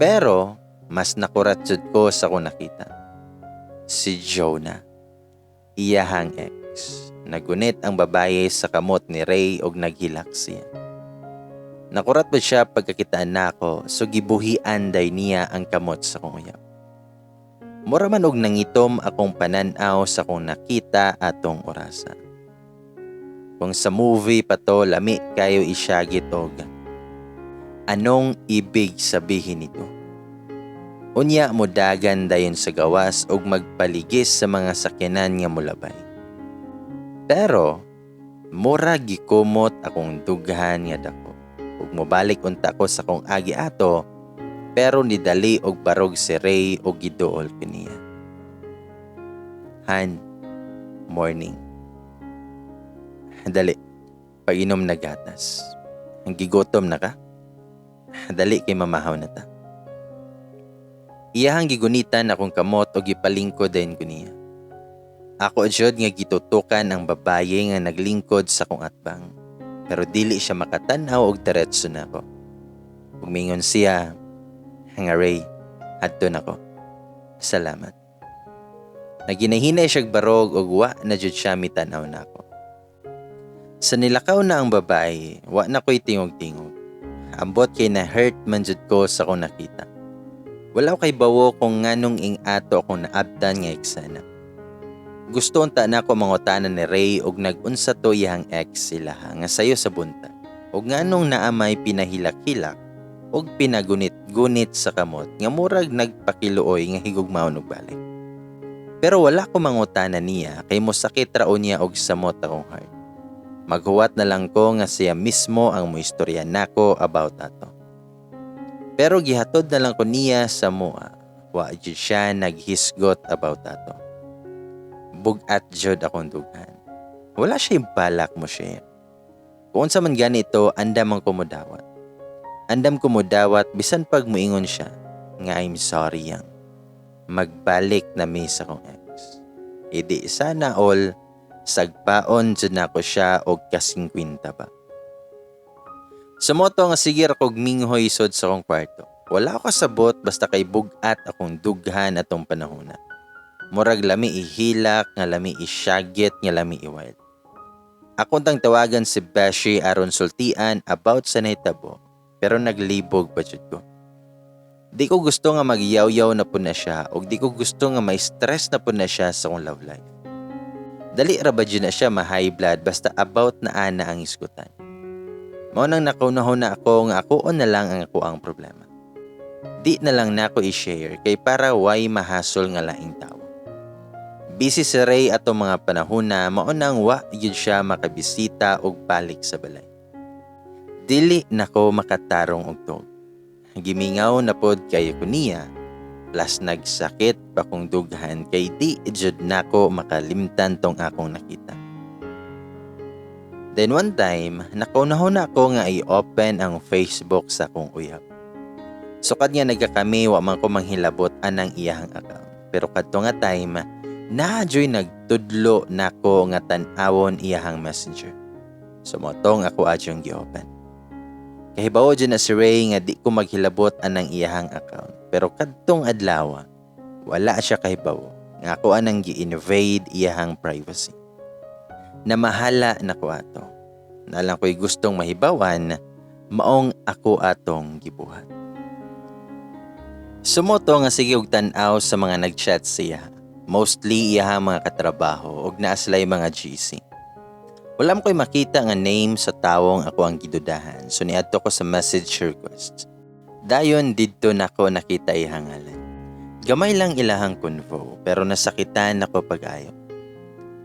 Pero mas nakurat jud ko sa akong nakita. Si Jonah. Iyahang ex. Nagunit ang babaye sa kamot ni Ray og naghilak siya. Nakurat pa siya pagkakitaan nako, so gibuhian day niya ang kamot sa akong uyab. Mura man og nangitom akong panan-aw sa akong nakita atong orasa. Kung sa movie pa to, lami kayo isyagit og anong ibig sabihin nito. Unya modagan dayon sa gawas og magpaligis sa mga sakyanan nga molabay. Pero mura gikumot akong dughan nga dako. Ug mobalik unta ko sa akong agi ato, pero nidali og barog si Ray og giduol ko niya. "Han, morning. Dali, pag-inom na gatas. Ang gigutom na ka? Dali kay mamahaw na ta." Iyahang gigunitan akong kamot og gipalingkod dayon ko niya. Ako jud nga gitutukan ang babaye nga naglingkod sa akong atbang. Pero dili siya makatan-aw og diretso nako. Ug mingon siya nga, "Ray, adto nako. Salamat." Naginahinay siyag barog og wa na jud siya mitan-aw nako. Sa nilakaw na ang babae, wa na ko'y tingog-tingog. Ambot kay na hurt man jud ko sa akong nakita. Wala ko kahibawo kung nganong ing ato akong naabtan nga eksena. Gusto unta nako mangutana ni Ray og nag-unsa to iyang ex sila nga sayo sa buntag. Og nganong naa may pinahilak-hilak og pinagunit-gunit sa kamot nga murag nagpakiluoy nga higugmaon og balik. Pero wala ko mangutana niya kay mosakit ra unya og samot akong heart. Maghuwat na lang ko nga siya mismo ang moistorya nako about ato. Pero gihatod na lang ko niya sa mua. Wa jud siya naghisgot about ato. Bugat jud akong dughan. Wala siya balak mo share. Kung unsa man ganito, andam ang kumudawat. Andam kumudawat bisan pag muingon siya nga, "I'm sorry yang. Magbalik na mi sa akong ex." Idi sana all, sagpaon jud nako siya og kasingkwinta ba. Sumoto nga sige ra kog minghoy sod sa akong kwarto. Wala ko kasabot basta kay bugat akong dughan atong panahona. Murag lami ihilak, nga lami isyagit, nga lami i-wild. Ako tang tawagan si Beshi aron sultian about sa nahitabo, pero naglibog pa jud ko. Di ko gusto nga magyaw-yaw na po na siya og di ko gusto nga ma-stress na po na siya sa akong love life. Dali ra ba jud na siya ma-high blood basta about na ana ang isgutan. Mao nang nakaunahon na ako nga ako na lang ang ako ang problema. Di na lang nako i-share kay para way mahasol nga laing tawo. Busy si Ray atong mga panahon na, mao nang wa gyud siya makabisita og balik sa balay. Dili nako makatarong og tuog. Gimingaw na pod kayo ko niya, plus nagsakit pa kong dughan kay di jud nako makalimtan tong akong nakita. Then one time, nakaunahon na ako nga i-open ang Facebook sa akong uyab. Sukad nga nagkakami, wa man ko manghilabot anang iyahang account. Pero kadto nga time, naa juy nagtudlo nako nga tan-awon iyahang Messenger. So motong ako adyong gi-open. Kahibawo jud na si Ray nga di ko maghilabot anang iyahang account. Pero kadtong adlaw, wala siya kahibawo nga ako anang gi-invade iyahang privacy. Namahala na ko ato. Nalang ko'y gustong mahibawan, maong ako atong gibuhat. Sumoto nga sige og tan-aw sa mga nag-chat siya. Mostly iyahang mga katrabaho og naa sila'y mga GC. Wala mo ko'y makita nga name sa tawong ako ang gidudahan, so niadto ko sa message request. Dayon didto nako nakita iyang ngalan. Gamay lang ilahang convo pero nasakitan ako pag-ayo.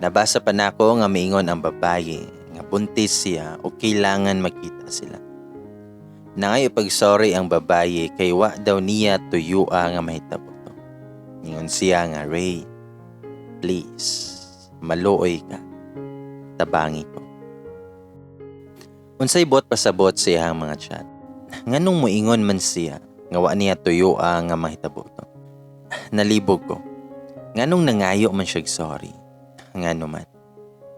Nabasa pa nako nga miingon ang babaye nga buntis siya o kailangan magkita sila. Nangayo pag sorry ang babaye kay wa daw niya tuyua nga mahitabo to. Ningon siya nga, "Ray, please, maluoy ka. Tabangi ko." Unsay buot pasabot sa iyang mga chat? Nganong moingon man siya nga wa niya tuyua nga mahitabo to? Nalibog ko. Nganong nangayo man siya sorry? Ngano man?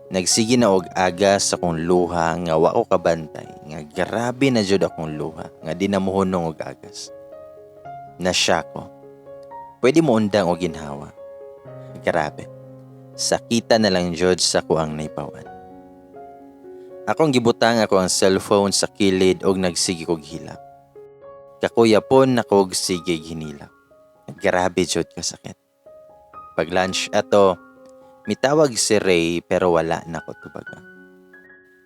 Nagsige na og aga sa akong luha nga wa ko kabantay nga grabe na jud akong luha nga di na mohunong og agas. Nasya ko. Pwede mo undang og ginhawa. Grabe. Sakita na lang jud sa akoang nahibaw-an. Akong gibutang akoang cellphone sa kilid og nagsige kog hilak. Kakuya pon nakog sige hinilak. Grabe jud kasakit. Pag lunch ato, mitawag si Ray pero wala na ko tubaga.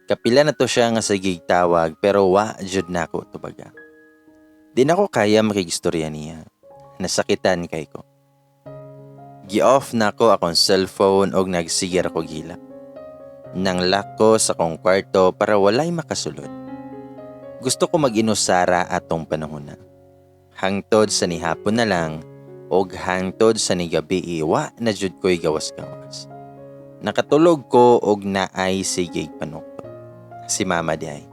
Kapila na to siya nga sige tawag pero wa jud na ko tubaga. Di na ko kaya makigistorya niya. Nasakitan kay ko. Gi-off na ko akong cellphone og nagsige ra kog hilak. Nang-lock ko sa akong kwarto para walay makasulod. Gusto ko mag-inusara atong panahon na. Hangtod sa nihapon na lang og hangtod sa nigabi, wa na jud ko'y gawas-gawas. Nakatulog ko og naay sige panuktok. Si Mama diay.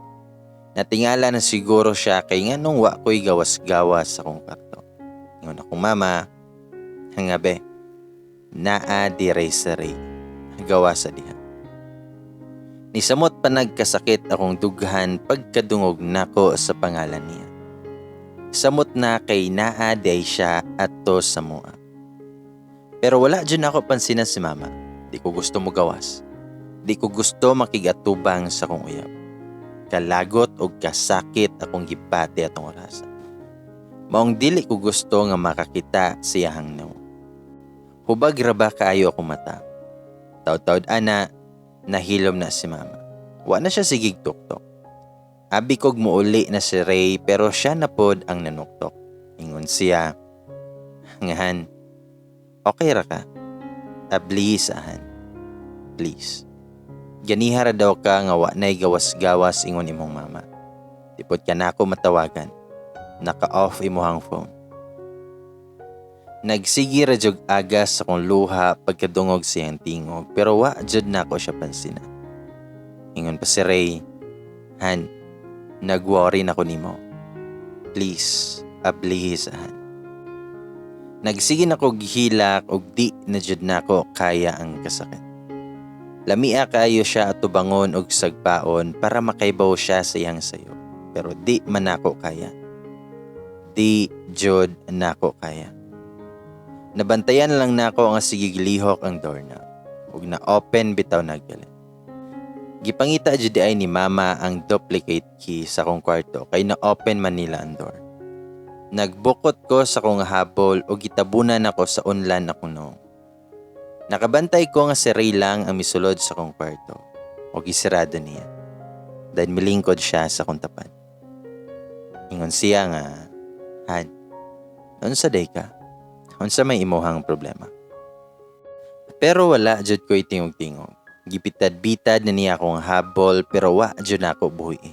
Natingala na siguro siya kay nganong wa ko'y gawas-gawas sa akong kwarto. Ingon akong mama, "Hangabe, naa dire sa Ray. Gawa sa diha." Nisamot pa nagkasakit akong dughan pagkadungog nako sa pangalan niya. Samot na kay naa diay siya ato sa mua. Pero wala jud ako pansinan si Mama. Di ko gusto mo gawas. Di ko gusto makigatubang sa akong uyab. Kalagot og kasakit akong gibati atong orasa. Maong dili ko gusto nga makakita siyahang nawong. Hubag ra ba kaayo akong mata. Taud-taud ana, nahilom na si Mama. Wa na siya sigig tuktok. Abi kog muuli na si Ray pero siya na pod ang nanuktok. Ingon siya, "Ngahan, okay ra ka? Ah, please, ahan. Please. Ganiha ra daw ka nga wa na'y gawas-gawas ingon imong mama. Di pod ka nako matawagan. Naka-off imuhang phone." Nagsige ra jud agas sa akong luha pagkadungog siyang tingog pero wa jud nako siya pansina. Ingon pa si Ray, "Han, nag-worry na ko nimo. Please, ablihi sahan." Nagsige na ko gihilak og di na jud nako kaya ang kasakit. Lamia kaayo siya atubangon og sagpaon para makaibaw siya sa iyang sayo. Pero di man nako kaya. Di jud nako kaya. Nabantayan lang nako nga sige lihok ang doorknob ug na open bitaw naggalit. Gipangita jud ay ni Mama ang duplicate key sa akong kwarto kay na-open man nila ang door. Nagbukot ko sa akong habol ug gitabunan ako sa unlan akong nawong. Nakabantay ko nga si Ray lang ang misulod sa akong kwarto ug gisirado niya. Dahil milingkod siya sa akong tapad. Ingon siya nga, "Han, unsa day ka? Unsa may imuhang problema?" Pero wala jud ko'y tingog-tingog. Gibitad-bitad na niya akong habol pero wa jud nako buhi.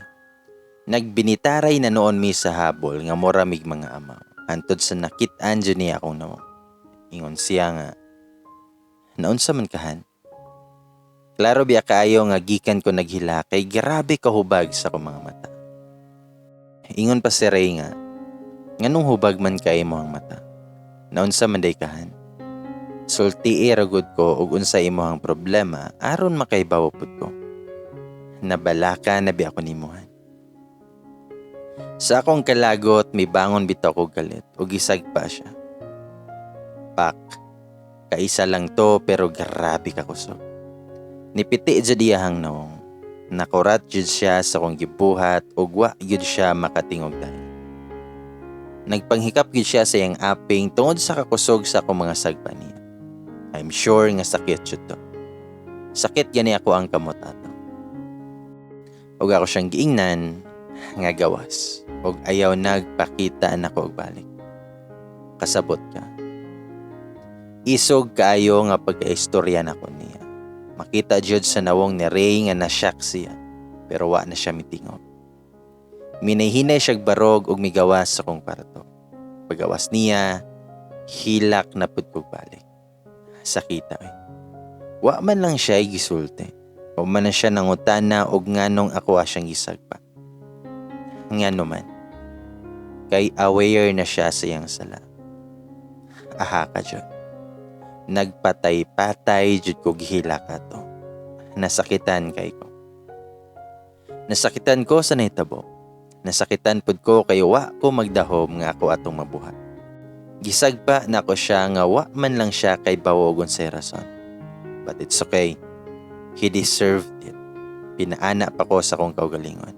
Nagbinitaray na noon mi sa habol nga mura mig mga amaw. Hantod sa nakit-an jud niya akong nawong. Ingon siya nga, "Naunsa man kahan?" Klaro biya kaayo nga gikan ko naghilak kay grabe kahubag sa akong mga mata. Ingon pa si Ray nga, "Nganong hubag man kay mo ang mata? Naunsa man day kahan? Sultii ra gud ko og unsa imong problema aron makaibaw pud ko. Nabalaka na bi ako nimuhan." Sa akong kalagot, mibangon bitaw ko galit ug gisagpa siya. Pak. Kaisa lang to pero grabe ka kusog. Nipiti jud iyahang nawong. Nakurat jud siya sa akong gibuhat ug wa jud siya makatingog dayon. Nagpanghikap gyud siya sa iyang aping tungod sa kakusog sa akong mga sagpa niya. I'm sure nga sakit jud to. Sakit gani ako ang kamot ato. Ug ako siyang giingnan nga gawas ug ayaw nagpakita nako og balik. Kasabot ka. Isog kaayo nga pagkaistorya nako niya. Makita jud sa nawong ni Ray nga na-shock siya pero wa na siya mitingog. Minayhinay siyag barog ug migawas sa akong kwarto. Pagawas niya, hilak na pud kog balik. Sakita eh. Wa man lang siya gisulti. Wa man na siya nangutana og nganong ako siyang gisagpa. Ngano man. Kay aware na siya sa iyang sala. Aha ka jud. Nagpatay-patay jud ko gihilak ato. Nasakitan kay ko. Nasakitan ko sa nahitabo. Nasakitan pud ko kay wa ko magdahom nga ako atong mabuhat. Gisagpa nako siya nga wa man lang siya kahibawo og unsay rason. But it's okay. He deserved it. Pinaana pa ko sa akong kaugalingon.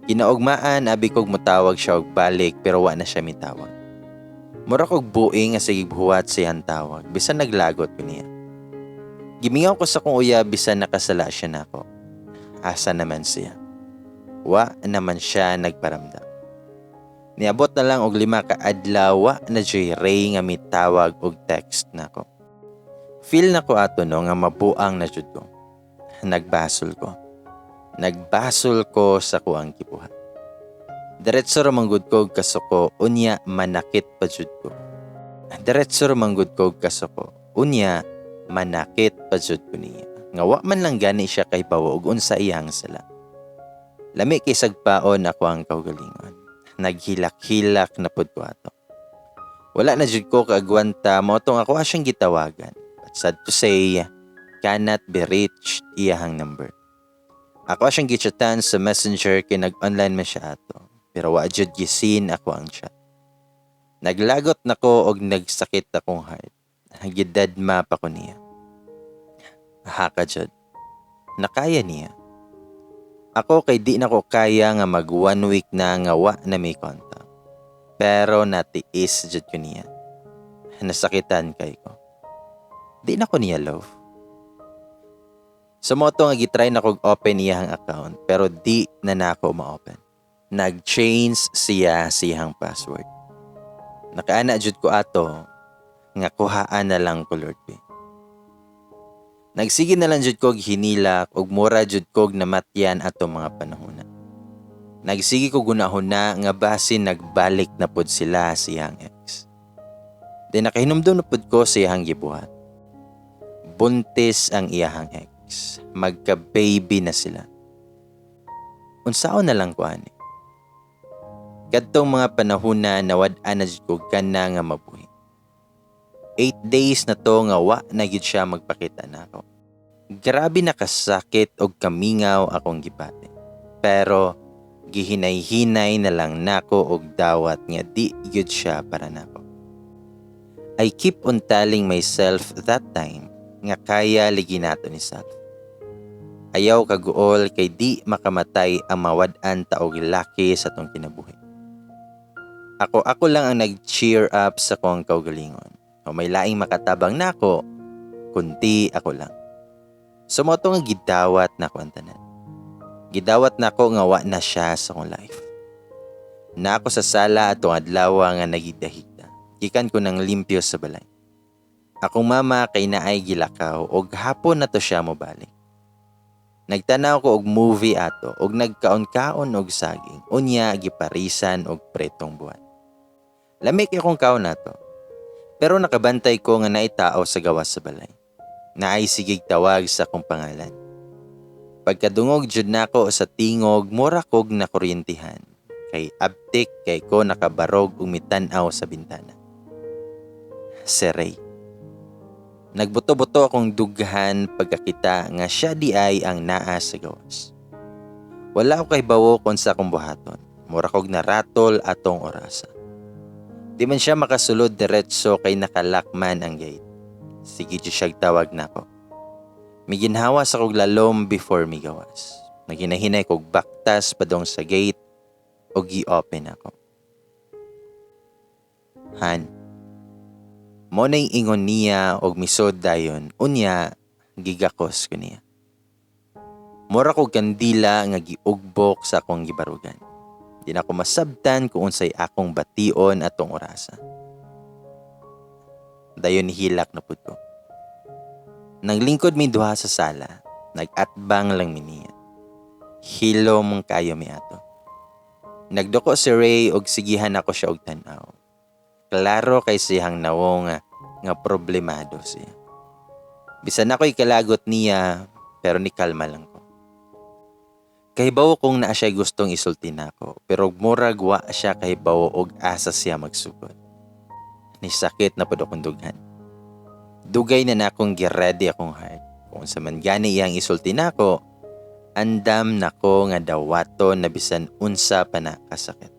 Kinaugmaan, abi kog mutawag siya og balik, pero wa na siya mitawag. Mura kog buing nga sige buhat sa iyang tawag bisan naglagot ko niya. Gimingaw ko sa akong uyab bisan nakasala siya nako. Asa naman siya? Wa naman siya nagparamdam. Niabot na lang og 5 ka adlaw, wa na juy Ray nga mitawag og text nako. Feel nako ato, no, nga mabuang na jud ko. Nagbasol ko. Nagbasol ko sa kuang gibuhat. Diretso ra man gud ko og kasuko, unya manakit pa jud ko. Diretso ra man gud ko og kasuko, unya manakit pa jud ko niya. Nga wa man lang gani siya kahibawo og unsa iyang sala. Lami kay sagpaon ako ang kaugalingon. Naghilak-hilak na pud ko ato. Wala na jud ko kaagwanta, mao tong ako siyang gitawagan. But sad to say, cannot be reached iyahang number. Ako siyang gichatan sa Messenger kay nag-online man siya ato. Pero wa jud gi-seen ako ang chat. Naglagot na ko og nagsakit akong heart. Gidadma pa ko niya. Haka jud. Nakaya niya. Ako kay di na ko kaya nga mag one week na nga wa na may contact. Pero natiis jud ko niya. Nasakitan kay ko. Di na ko niya love. Sa mao to nga gitry na kog open iyang account, pero di na nako ma-open. Nag-change siya siyang password. Nakaana jud ko ato nga kuhaan na lang ko, Lord B. Nagsige na lang jud kog hinilak ug mura jud kog namatyan ato mga panahona. Nagsige ko gunahuna nga basin nagbalik na pod sila siyang ex. Di nakahinumdum na pod ko sa iyang gibuhat. Buntis ang iyahang ex. Magka-baby na sila. Unsaon na lang ko ani? Kadtong mga panahona, nawad-an na jud ko gana nga mabuhi. 8 days na to nga wa na gyud siya magpakita nako. Grabe na kasakit og kamingaw akong gibati. Pero gihinay-hinay na lang nako og dawat nga di gyud siya para nako. I keep on telling myself that time nga kaya lagi nato ni self. Ayaw kaguol kay di makamatay ang mawad-an ta og laki sa tong kinabuhi. Ako lang ang nag-cheer up sa kong kaugalingon. O may laing makatabang nako, kunti ako lang. So mao to nga gidawat nako ang tanan. Gidawat nako nga wa na siya sa akong life. Na ako sa sala atong adlaw nga nagidahigda. Gikan ko ng limpyo sa balay. Akong mama kay naay gilakaw og hapon na to siya mobalik. Nagtanaw ko og movie ato og nagkaon-kaon og saging. Unya giparisan og pretong buwan. Lami kay akong kaon nato. Pero nakabantay ko nga naay tao sa gawas sa balay. Naay sigig tawag sa akong pangalan. Pagkadungog jud nako sa tingog, mura kog nakuryentihan. Kay abtik kay ko nakabarog ug mitan-aw sa bintana. Si Ray. Nagbuto-buto akong dughan pagkakita nga siya di ay ang naa sa gawas. Wala ko kahibawo kung sa akong buhaton. Mura kog naratol atong orasa. Di man siya makasulod diretso kay naka-lock man ang gate. Sige jud siya tawag nako. Miginhawa sa kog lalom before migawas. Naginahinay kog baktas padong sa gate o gi-open ako. "Han." Mo na'y ingon niya og misod dayon. Unya, gigakos ko niya. Mura kog kandila nga giugbok sa akong gibarugan. Di na ko masabtan kung unsay akong bation atong orasa. Dayon hilak na pud ko. Naglingkod mi duha sa sala, nag-atbang lang mi niya. Hilom kayo mi ato. Nagduko si Ray og sigihan ako siya og tan-aw. Klaro kay siyang nawong nga problemado siya. Bisan ako'y kalagot niya, pero ni kalma lang ko. Kahibawo kong naa siya gustong isulti nako, pero murag wa siya kahibawo og asa siya magsugod. Nisakit na pud akong dughan. Dugay na nakong gi-ready akong heart. Kung sa man gani iyang isulti nako, andam nako nga dawaton na bisan unsa pa na kasakit.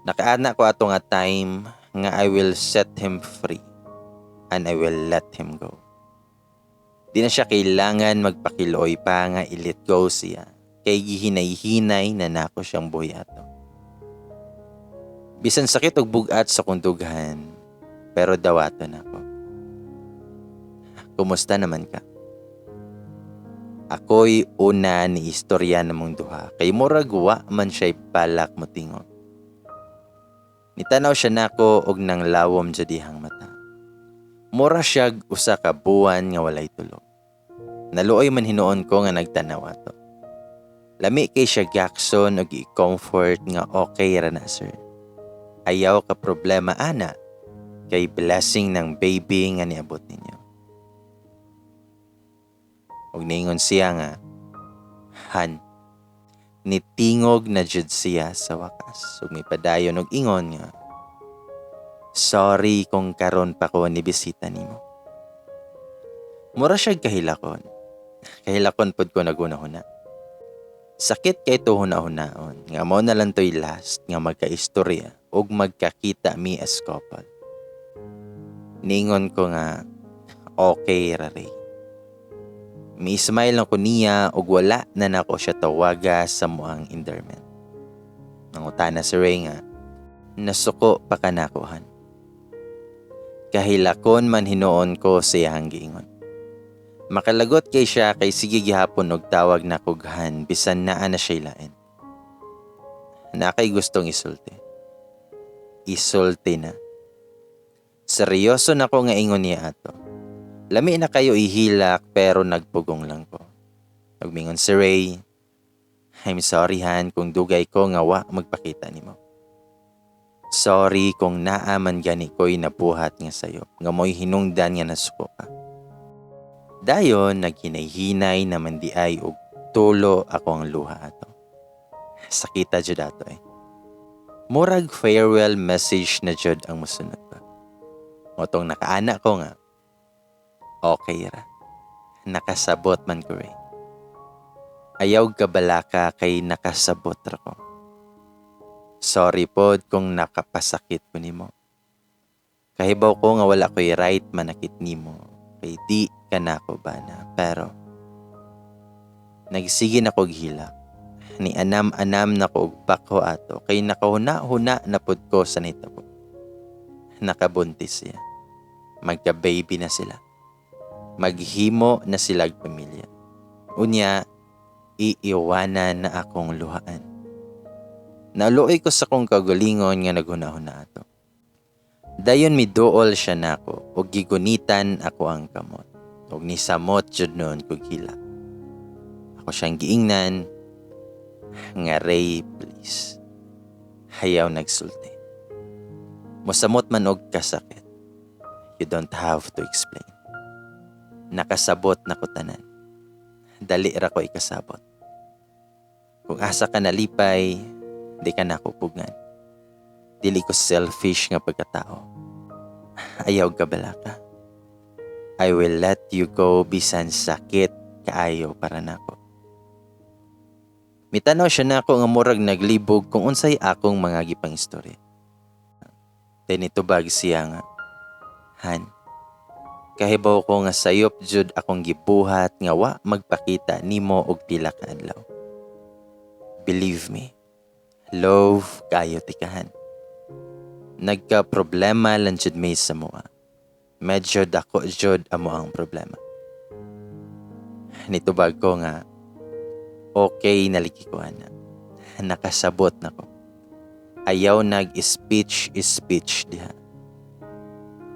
Nakaana ko ato nga time, Nga I will set him free and I will let him go. Di na siya kailangan magpakiluoy pa nga i-let go siya kay gihinay-hinay na nako siyang buhi ato. Bisan sakit og bugat sa kong dughan, pero dawaton nako. Kumusta naman ka? Ako'y una ni istorya namong duha kay murag wa man siya'y balak motingog. Nitanaw siya nako og nang lawom jud iyang mata. Mura siya usa ka buwan nga walay tulog. Naluoy man hinuon ko nga nagtanaw ato. Lami kay siya gakson og i-comfort nga okay ra na, sir. Ayaw ka problema ana kay blessing ng baby nga niabot ninyo. Og niingon siya nga, "Han," nitingog na jud siya sa wakas. Ug mipadayon og ingon nga, "Sorry kung karon pa ko ni bisita nimo." Mura siya kahilakon. Kahilakon pod ko naghuna-huna. Sakit kay to huna-hunaon nga mao na lang to'y last nga magkaistorya ug magkakita mi as couple. Ningon ko nga, "Okay ra, Ray." Mi-smile lang ko niya ug wala na nako siya tawaga sa amoang endearment. Nangutana si Ray nga, "Nasuko pa ka nako, Han?" Kahilakon man hinuon ko sa iyang giingon. Makalagot kay siya kay sige gihapon og tawag na kog Han bisan naa na siya lain. Naa kay gustong isulti. Isulti na. Seryoso na ko nga ingon niya ato. Lami na kayo ihilak pero nagpugong lang ko. Nagmingon si Ray, "I'm sorry, Han, kung dugay ko nga wa magpakita nimo. Sorry kung naa man gani ko'y nabuhat nga sayo, nga mo'y hinungdan nga nasuko ka." Dayon naghinay-hinay naman di ay og tulo ako ang luha ato. Sakita jud ato eh. Murag farewell message na jud ang musunod pa. Motong nakaana ko nga, okay ra. Nakasabot man ko, Ray. Ayaw kabalaka kay nakasabot ra ko. Sorry pod kung nakapasakit ko nimo. Kahibaw ko nga wala ko'y right manakit nimo kay di ka nako bana, pero nagsige na kog hilak. Ni anam-anam na ko og bakho ato kay nakahuna-huna na pod ko sa nahitabo. Nakabuntis siya. Magka-baby na sila. Maghimo na silag pamilya. Unya, iiwanan na akong luhaan. Naluoy ko sa kong kaugalingon nga naghuna-huna ato. Dayon miduol siya nako ug gigunitan ako ang kamot. Ug nisamot jud noon kog hilak. Ako siyang giingnan nga, "Ray, please. Hayaw nagsulti. Mosamot man og kasakit. You don't have to explain. Nakasabot na ko tanan. Dali ra ko ikasabot. Kung asa ka nalipay, di ka nako pugngan. Dili ko selfish nga pagkatao. Ayaw kabalaka. I will let you go bisan sakit kaayo para nako." Mitanaw siya nako nga murag naglibog kung unsay akong mga gipangistorya. Then nitubag siya nga, "Han, kahibaw ko nga sayop jud akong gibuhat nga wa magpakita nimo og pila ka adlaw. Believe me, love kayo tikahan. Nagka-problema lang jud may sa mua. Medyo dako jud amo ang problema." Nitubag ko nga, "Okay na lagi ko, ana. Nakasabot na ko. Ayaw nag-speech speech diha."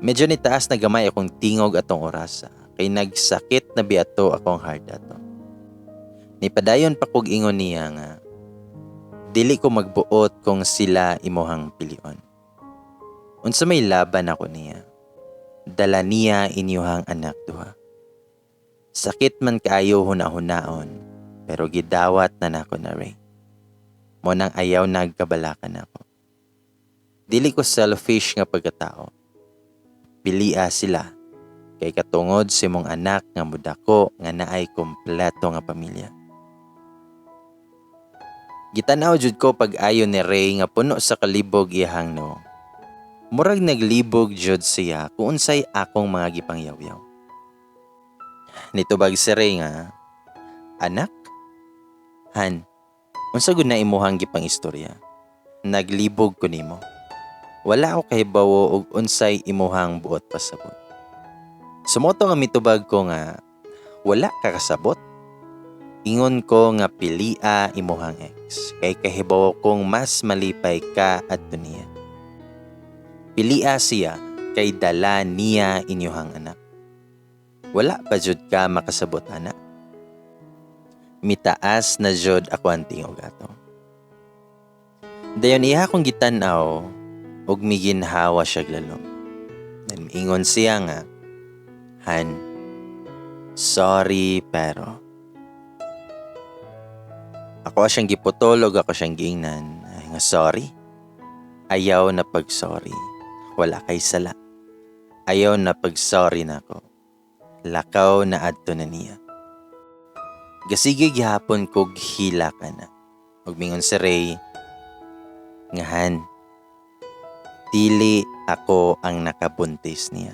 Medyo nitaas na gamay akong tingog atong orasa kay nagsakit na biato akong heart ato. Nipadayon pa kog ingon niya nga, "Dili ko magbuot kung sila imuhang pilion. Unsa may laban ako niya. Dala niya inyuhang anak duha. Sakit man kaayo huna-hunaon, pero gidawat na nako na, Ray. Mo nang ayaw nagkabalakan ako. Dili ko selfish nga pagkatao. Pilia sila kay katungod sa imong anak nga mudako nga naay kompleto nga pamilya." Gitanaw jud ko pag-ayo ni Ray nga puno sa kalibog iyahang no. Murag naglibog jud siya kung unsay akong mga gipangyaw-yaw. Nitubag si Ray nga, "Anak? Han, unsa gud na imuhang gipangistorya? Naglibog ko nimo. Wala ako kahibawo og unsay imuhang buot pasabot." So mao to nga mitubag ko nga, "Wala ka kasabot. Ingon ko nga pilia imuhang ex, kay kahibawo kong mas malipay ka adto niya. Pilia siya kay dala niya inyuhang anak. Wala pa jud ka makasabot ana." Mitaas na jud ako ang tingog ato. Dayon iya akong gitan-aw ug miginhawa siya lalom. Then miingon siya nga, "Han, sorry pero." Ako siyang giputol ug ako siyang giingnan ay nga, "Sorry? Ayaw na pag-sorry. Wala kay sala. Ayaw na pag-sorry nako. Lakaw na adto na niya. Gasige gihapon kog hila ka na." Ug mingon si Ray nga, "Han, dili ako ang nakabuntis niya.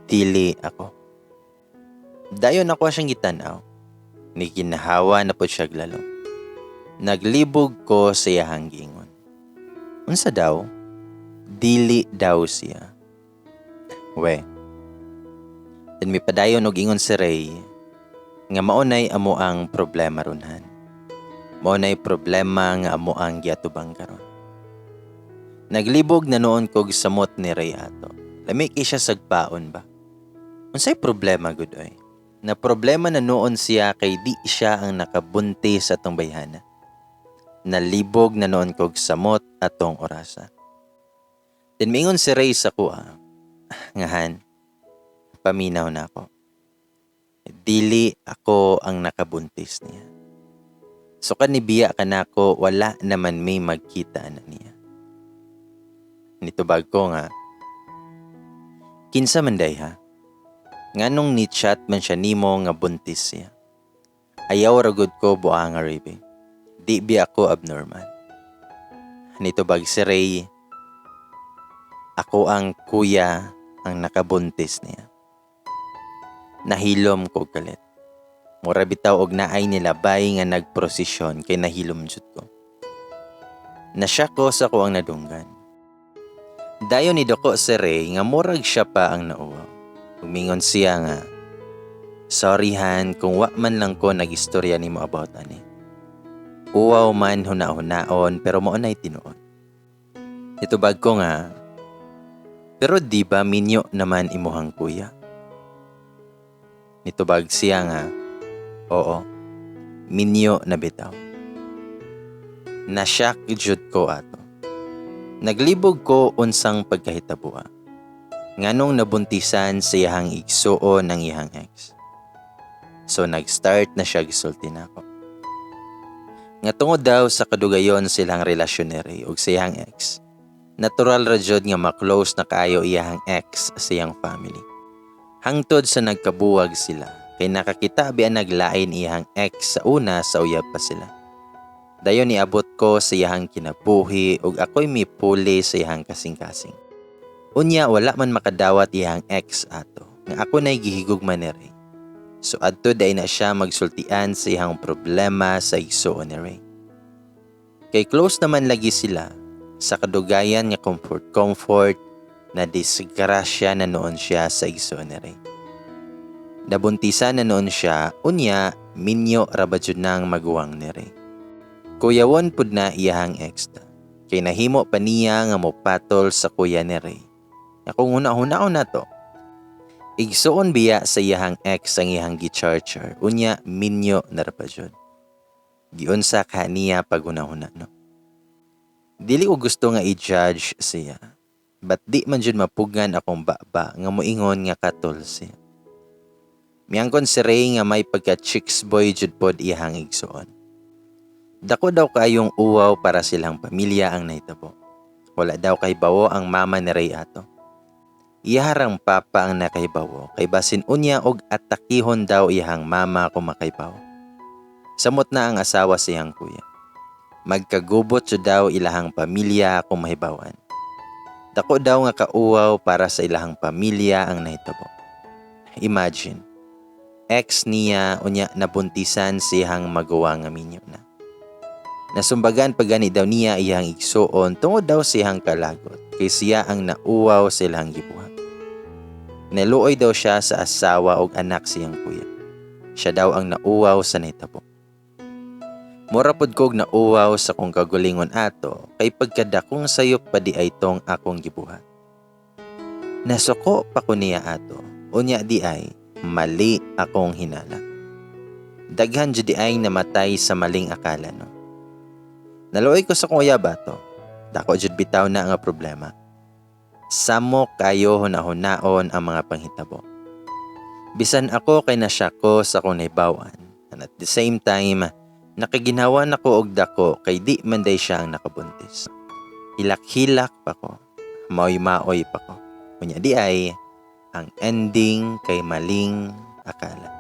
Dili ako." Dayon ako siyang gitan-aw. Niginhawa na pod siya lalom. Naglibog ko sa iyahang giingon. Unsa daw? Dili daw siya. We. Then mipadayon og ingon si Ray nga, "Maunay amo ang problema ron, Han. Maunay problema nga amo ang giatubang karon." Naglibog na noon kog samot ni Ray ato. Lami kay siya sagpaon ba? Unsay problema gud oy? Na problema na noon siya kay di siya ang nakabuntis sa atong bayhana. Nalibog na noon kog samot atong orasa. Then mingon si Ray sa kuha nga, "Han, paminaw na ako. Dili ako ang nakabuntis niya. So kanibiya ka nako, wala naman may magkita na niya." Nitubag ko nga, "Kinsa man day ha? Nganong ni chat man siya nimo nga buntis siya? Ayaw ragod ko buanga, Rebe. Di bi ako abnormal?" Nitubag si Ray, "Ako ang kuya ang nakabuntis niya." Nahilom ko kalit. Mura bitaw og naay nilabay nga nagprosesyon kay nahilom jud ko. Nasya ko sa ko ang nadunggan. Dayon ni doko si Ray nga murag siya pa ang nauwaw. Umingon siya nga, "Sorry Han kung wa man lang ko nag-istorya nimo about ani. Uwaw man huna-hunaon pero mao na'y tinuod." Itubag ko nga, "Pero di ba minyo naman imuhang kuya?" Nitubag siya nga, "Oo, minyo na bitaw." Nasyak jud ko ato. Naglibog ko unsang pagkahitabuha. Nganong nabuntisan sa iyahang igsuon ng iyahang ex. So nag-start na siya gisulti nako. Nga tungod daw sa kadugayon silang relasyon ni Ray ug sa iyahang ex, natural ra jud nga ma-close na kaayo iyahang ex sa iyang family. Hangtod sa nagkabuwag sila, kay nakakita biya naglain iyahang ex sa una sa uyab pa sila. Dayon niabot ko sa iyahang kinabuhi ug ako'y mipuli sa iyahang kasing-kasing. Unya wala man makadawat iyang ex ato nga ako na'y gihigugma ni Ray. So adto day na siya magsultian sa iyang problema sa igsuon ni Ray. Kay close naman lagi sila sa kadugayan nga comfort comfort, na disgrasya na noon siya sa igsuon ni Ray. Nabuntisan na noon siya, unya minyo ra ba jud nang maguwang ni Ray. Kuyawon pud na iyahang ex ta. Kay nahimo pa niya nga mopatol sa kuya ni Ray. Nga kung huna-hunaon na to, igsuon biya sa iyahang ex ang iyahang gicharchar, unya minyo na ra pa jud. Giunsa ka niya paghuna-huna, no? Dili ko gusto nga i-judge siya. But di man jud mapugngan akong baba nga moingon nga katol siya. Miangkon si Ray nga may pagka chicks boy jud pod iyahang igsuon. Dako daw kayong uwaw para silang pamilya ang nahitabo. Wala daw kay bawo ang mama ni Ray ato. Iyaharang papa ang nakaibawo kay basin unya og atakihon daw iyahang mama kung makaibaw. Samot na ang asawa siyang kuya. Magkagubot jud daw ilahang pamilya kung mahibawan. Dako daw nga kauwaw para sa ilahang pamilya ang nahitabo. Imagine, ex niya unya nabuntisan siyang maguwa nga minyo na. Nasumbagan pa gani daw niya iyang igsuon tungod daw siyang kalagot kay siya ang nauwaw sa ilang gibuhat. Naluoy daw siya sa asawa og anak siyang kuya. Siya daw ang nauwaw sa nahitabo. Mura pod kog nauwaw sa kong kagulingon ato kay pagkadakong sayop pa di ay tong akong gibuhat. Nasuko pa ko niya ato, unya di ay mali akong hinala. Daghan jud di ay namatay sa maling akala, no. Naluoy ko sa akong uyab ato. Dako jud bitaw na nga problema. Samok kayo hunahunaon ang mga panghitabo. Bisan ako kay na-shock ko sa akong nahibaw-an. And at the same time, nakaginhawa nako og dako kay di man day siya ang nakabuntis. Hilak-hilak pa ko. Maoy-maoy pa ko. Unya di ay, ang ending kay maling akala.